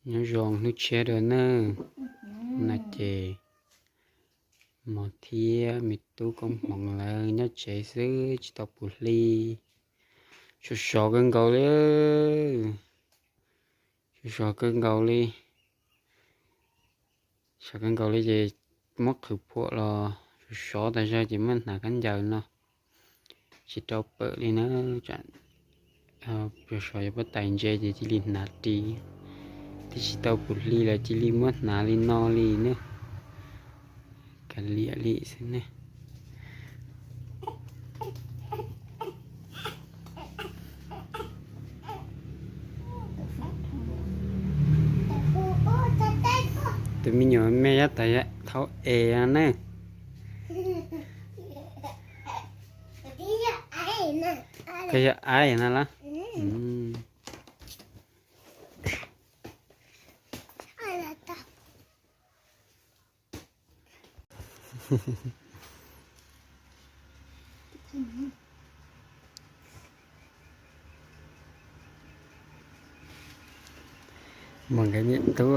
Nyob zoo hnub tshiab dua nawb. No ces Mos thiab me tub Koob Hmoov lawv nyob tsev xwb tsis tau puv hli. Sov sov kawg nkaus li. Sov sov kawg nkaus li. Sov kawg nkaus li ces muab qhwv phuam los sov sov tas zog ces muab hnav khaub ncaws no. Tsis rau pawm li na. Sov sov yuav pob tais ntse ces cia li hnav ris, twb tsis tau puv hli lawm cia li muab hnav li no li ne. Kav liam li xwb ne. Tus me nyuam me yog tas thaub es ne. Koj yog aib na los? Mas nkawd niam tub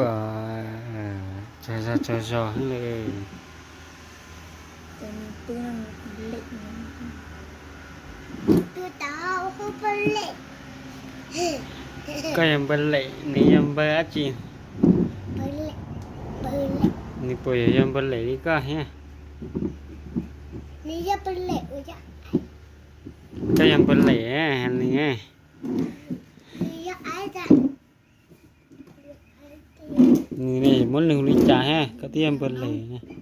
tsaug zog tsaug zog heev li. Koj yog npawg Lem, nws yog npawg dab tsi? Nws puas yog yog npawg Lem li koj thiab? Koj yog npawg Lem nws. Nws ne, muab nws hu li cas thiab? Koj twb yog npawg Lem.